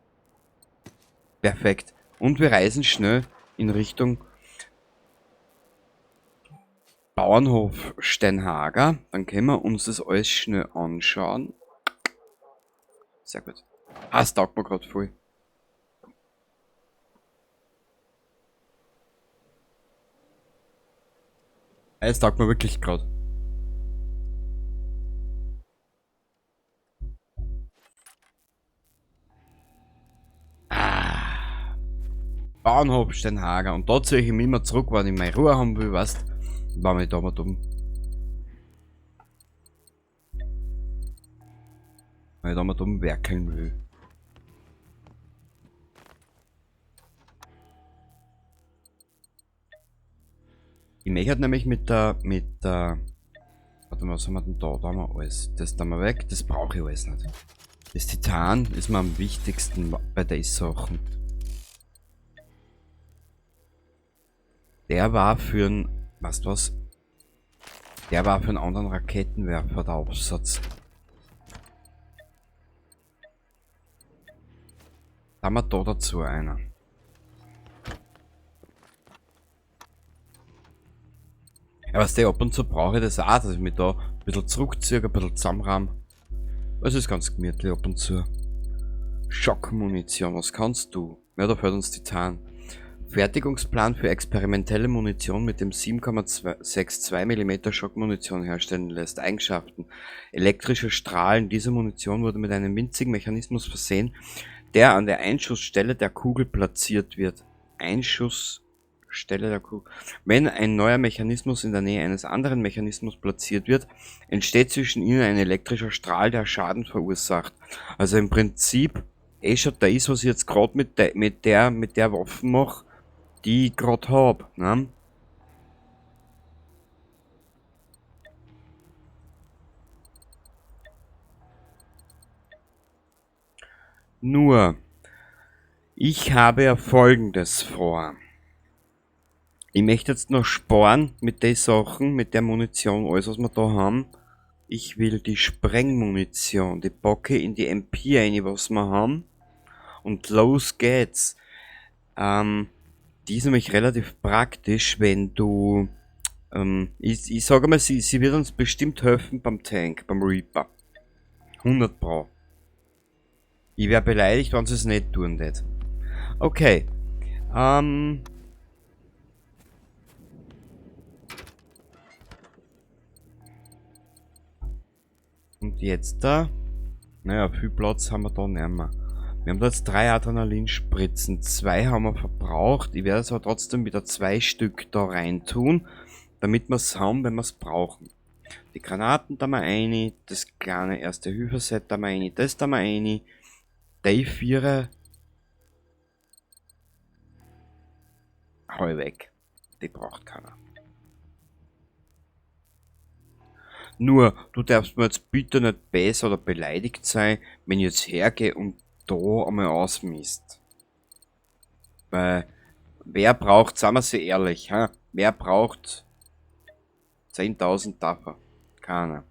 Perfekt. Und wir reisen schnell in Richtung Bauernhof Steinhager. Dann können wir uns das alles schnell anschauen. Sehr gut. Ah, es taugt mir grad voll. Es taugt mir wirklich grad. Ah. Bauernhof Steinhager. Und da ziehe ich mich immer zurück, wenn ich meine Ruhe haben will, weißt. War mir da mal dumm. Weil ich da mal dumm werkeln will. Ich möchte halt nämlich mit der, warte mal, was haben wir denn da? Da haben wir alles. Das da mal weg, das brauche ich alles nicht. Das Titan ist mir am wichtigsten bei den Sachen. Der war für ein, weißt du was? Der war für einen anderen Raketenwerfer, der Aufsatz. Da haben wir da dazu einer. Ja, was der ab und zu brauche ich das auch, dass ich mich da ein bisschen zurückziehe, ein bisschen zusammenrahm. Es ist ganz gemütlich ab und zu. Schockmunition, was kannst du? Ja, da fehlt uns Titan. Fertigungsplan für experimentelle Munition mit dem sieben Komma zwei, sechs zwei Millimeter Schockmunition herstellen lässt. Eigenschaften. Elektrische Strahlen. Diese Munition wurde mit einem winzigen Mechanismus versehen, der an der Einschussstelle der Kugel platziert wird. Einschussstelle der Kugel. Wenn ein neuer Mechanismus in der Nähe eines anderen Mechanismus platziert wird, entsteht zwischen ihnen ein elektrischer Strahl, der Schaden verursacht. Also im Prinzip, eh schon da ist, was ich jetzt grad mit der Waffe mach, die ich grad hab, ne? Nur, ich habe ja Folgendes vor. Ich möchte jetzt noch sparen mit den Sachen, mit der Munition, alles was wir da haben. Ich will die Sprengmunition, die packe in die MP rein, was wir haben. Und los geht's. Die ist nämlich relativ praktisch, wenn du... Ich sage mal, sie wird uns bestimmt helfen beim Tank, beim Reaper. 100 Pro. Ich wär beleidigt, wenn sie es nicht tun tät. Okay. Und jetzt da. Naja, viel Platz haben wir da nicht mehr. Wir haben da jetzt 3 Adrenalinspritzen. 2 haben wir verbraucht. Ich werde es aber trotzdem wieder 2 Stück da rein tun, damit wir's haben, wenn wir's brauchen. Die Granaten da mal rein, das kleine Erste-Hilfe-Set da mal rein, das da mal rein. Die 4 hau ich weg. Die braucht keiner. Nur, du darfst mir jetzt bitte nicht besser oder beleidigt sein, wenn ich jetzt hergehe und da einmal ausmisst. Weil, wer braucht, sagen wir sie ehrlich, ha? Wer braucht 10.000 davon? Keiner.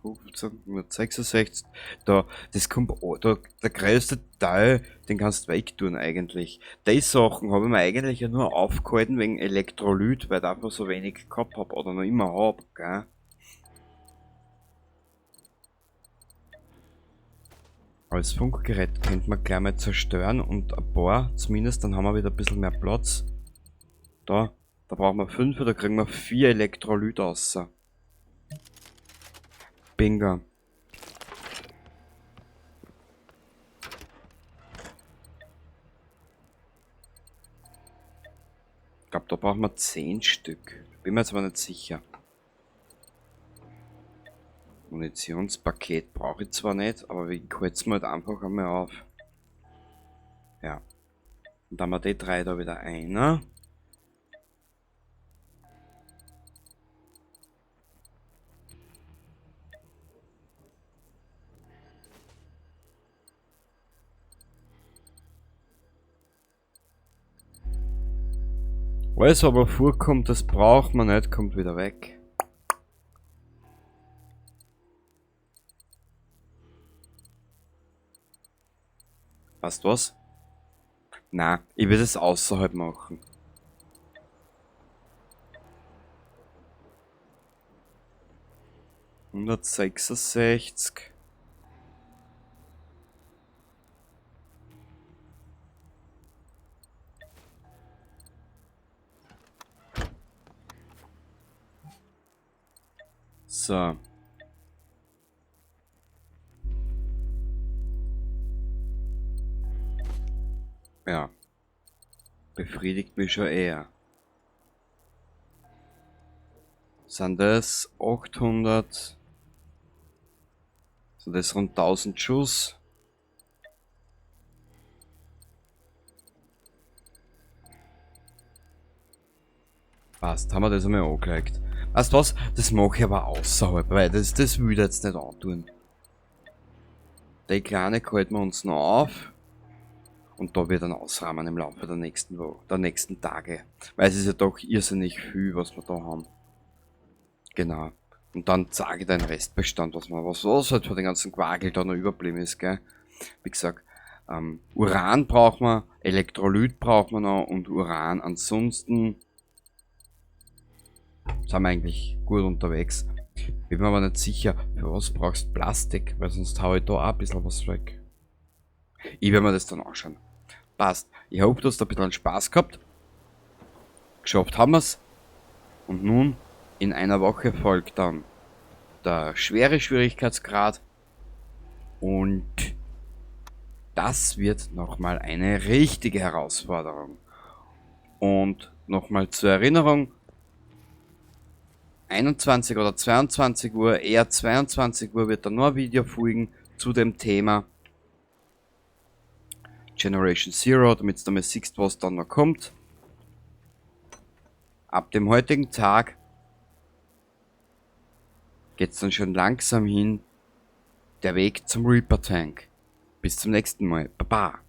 15, 166. Da, das kommt, oh, da, der größte Teil, den kannst du wegtun eigentlich. Die Sachen habe ich mir eigentlich ja nur aufgehalten wegen Elektrolyt, weil ich einfach so wenig gehabt hab oder noch immer hab, gell? Als Funkgerät könnte man gleich mal zerstören und ein paar, zumindest, dann haben wir wieder ein bisschen mehr Platz. Da brauchen wir 5, da kriegen wir 4 Elektrolyt raus. Bingo. Ich glaube, da brauchen wir 10 Stück. Bin mir jetzt aber nicht sicher. Munitionspaket brauche ich zwar nicht, aber wir kreuzen halt einfach einmal auf. Ja. Und dann haben wir die 3 da wieder einer. Alles aber vorkommt, das braucht man nicht, kommt wieder weg. Weißt du was? Na, ich will es außerhalb machen. 166. So. Ja. Befriedigt mich schon eher. Sind das 800? Sind das rund 1000 Schuss? Passt, haben wir das einmal angelegt. Weißt du was? Das mache ich aber außerhalb, weil das will ich jetzt nicht antun. Die kleine halten wir uns noch auf. Und da wird dann ausrahmen im Laufe der nächsten Woche, der nächsten Tage. Weil es ist ja doch irrsinnig viel, was wir da haben. Genau. Und dann zeige ich den Restbestand, was halt von den ganzen Quagel da noch überblieben ist, gell? Wie gesagt, Uran brauchen wir, Elektrolyt brauchen wir noch und Uran ansonsten sind wir eigentlich gut unterwegs. Bin mir aber nicht sicher, für was brauchst du Plastik, weil sonst hau ich da auch ein bisschen was weg. Ich werde mir das dann anschauen. Passt. Ich hoffe, du hast ein bisschen Spaß gehabt. Geschafft haben wir's. Und nun, in einer Woche folgt dann der schwere Schwierigkeitsgrad. Und das wird nochmal eine richtige Herausforderung. Und nochmal zur Erinnerung, 21 oder 22 Uhr, eher 22 Uhr wird dann noch ein Video folgen zu dem Thema Generation Zero, damit du mal siehst, was dann noch kommt. Ab dem heutigen Tag geht's dann schon langsam hin, der Weg zum Reaper Tank. Bis zum nächsten Mal. Baba.